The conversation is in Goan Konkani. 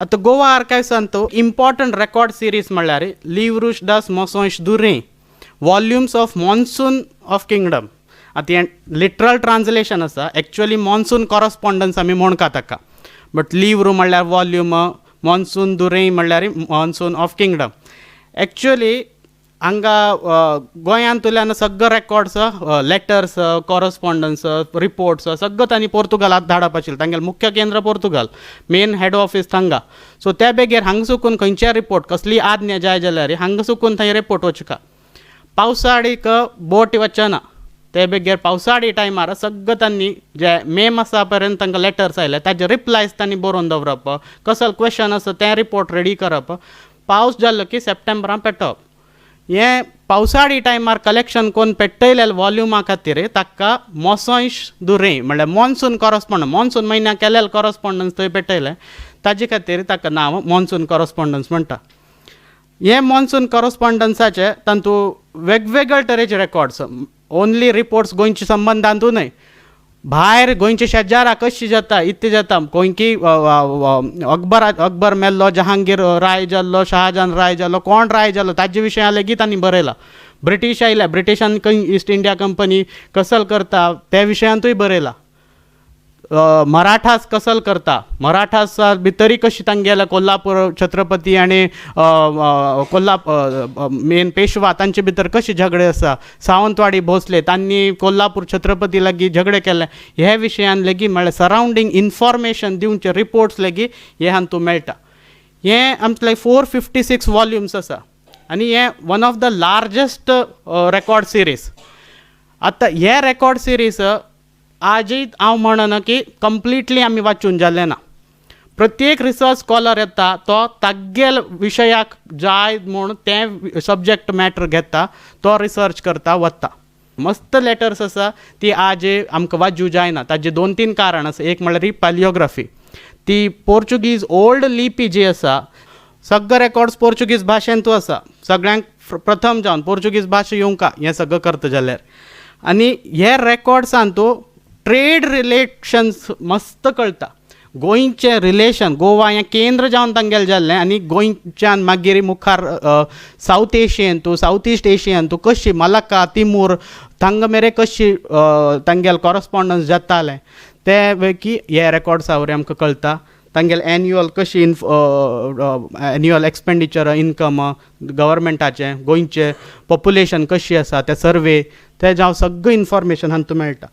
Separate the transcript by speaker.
Speaker 1: आतां गोवा आर्कायव्सान तो इम्पॉर्टंट रेकॉर्ड सिरीज म्हणल्यार लिव्रुश दास मोसोंश दुरें, volumes of monsoon of kingdom. आतां हें लिटरल ट्रान्सलेशन आसा. एक्चुअली मॉन्सून कॉरस्पॉन्डन्स आमी म्हणका ताका, बट लिव्रू म्हणल्यार वॉल्यूम, मॉन्सून दुरें म्हणल्यार मॉन्सून ऑफ किंगडम. एक्चुअली हांगा गोंयांतल्यान सगळे रेकॉर्ड्स, लेटर्स, कॉरस्पॉन्डन्स, रिपोर्ट्स सगळं तांणी पोर्तुगालात धाडप आशिल्लें. तांगेलें मुख्य केंद्र पोर्तुगाल, मेन हेड ऑफीस थांगा. सो त्या बेगीर हांगा सुकून खंयचे रिपोर्ट, कसली आज्ञा जाय जाल्यार हांगा सुकून थंय रिपोर्ट वचका. पावसाळीक बोट वचना. ते बेगीर पावसाळी टायमार सगळं तांणी जे मे मासा पर्यंत तांकां लेटर्स आयले, ताजे रिप्लायज तांणी बरोवन दवरप, कसलो क्वेश्चन आसा तें रिपोर्ट रेडी करप, पावस जालो की सप्टेंबरान पेटोवप. हें पावसाळी टायमार कलेक्शन कोन्न पेट्टयले वॉल्युमा खातीर ताका मोसोंश दुरें म्हणल्यार मॉन्सून कॉरस्पॉन्डन्स, मॉन्सून म्हयन्याक केलेले कॉरस्पॉन्डन्स थंय पेटयले, ताजे खातीर ताका नांव मॉन्सून कॉरस्पॉन्डन्स म्हणटा. हे मॉन्सून कॉरस्पॉन्डन्साचे तातूंत वेगवेगळे तरेचे रेकॉर्ड्स, ओन्ली रिपोर्ट्स गोंयच्या संबंदांतू न्हय, भायर गोंयच्या शेजारा कशी जाता, इत्तें जाता, गोंयकी अकबर अकबर मेल्लो, जहांगीर राय जाल्लो, शहाजहान राय जाल्लो, कोण राय जाल्लो, ताजे विशया लेगीत तांणी बरयलां. ब्रिटीश आयल्या, ब्रिटिशान खंय ईस्ट इंडिया कंपनी कसल करता त्या विशयांतूय बरयलां. मराठास कसल करता, मराठास भितरी कशी तांगेले कोल्हापूर छत्रपती आनी कोल्हाप मेन पेशवा तांचे भितर कशे झगडे आसा, सावंतवाडी भोसले तांणी कोल्हापूर छत्रपती लागीं झगडे केले, हे विशयान लेगीत म्हळ्यार सरावंडींग इन्फॉर्मेशन दिवचे रिपोर्ट्स लेगीत हे हातूंत मेळटा. हें आमचें 456 वॉल्युम्स आसा आनी हें one of the largest record series. आतां हे रेकॉर्ड सिरीज आजय हांव म्हणना की कंप्लिटली आमी वाचून जालें ना. प्रत्येक रिसर्च स्कॉलर येता, तो तागेल विशयाक जाय म्हूण तें सब्जॅक्ट मॅटर घेता, तो रिसर्च करता वता. मस्त लेटर्स आसा ती आज आमकां वाचूं जायना. ताजे दोन तीन कारण आसा. एक म्हणल्यार पॅलियोग्राफी, ती पोर्चुगीज ओल्ड लिपी जी आसा, सगळे रेकॉर्ड्स पोर्चुगीज भाशेंतू आसा. सगळ्यांक प्रथम जावन पोर्चुगीज भाशा येवंका हें सगळें करता जाल्यार. आनी हे रेकॉर्ड्सान तूं ट्रेड रिलेशन्स मस्त कळटा. गोंयचें रिलेशन, गोवा हें केंद्र जावन तांगेलें जाल्लें आनी गोंयच्यान मागीर मुखार सावथ एशियेंतू, सावथ इस्ट एशियेंतू कशी मलक्का, तिमूर थांगा मेरेन कशी तांगेलें कॉरस्पॉन्डन्स जातालें, ते पैकी हे रेकॉर्ड्सा वरवीं आमकां कळटा. तांगेलें एन्युअल कशी इन्फ एन्युअल एक्सपेंडिचर, इनकम गव्हर्मेंटाचें, गोंयचें पॉप्युलेशन कशी आसा, ते सर्वे, ते जावं सगळें इन्फॉर्मेशन हातूंत मेळटा.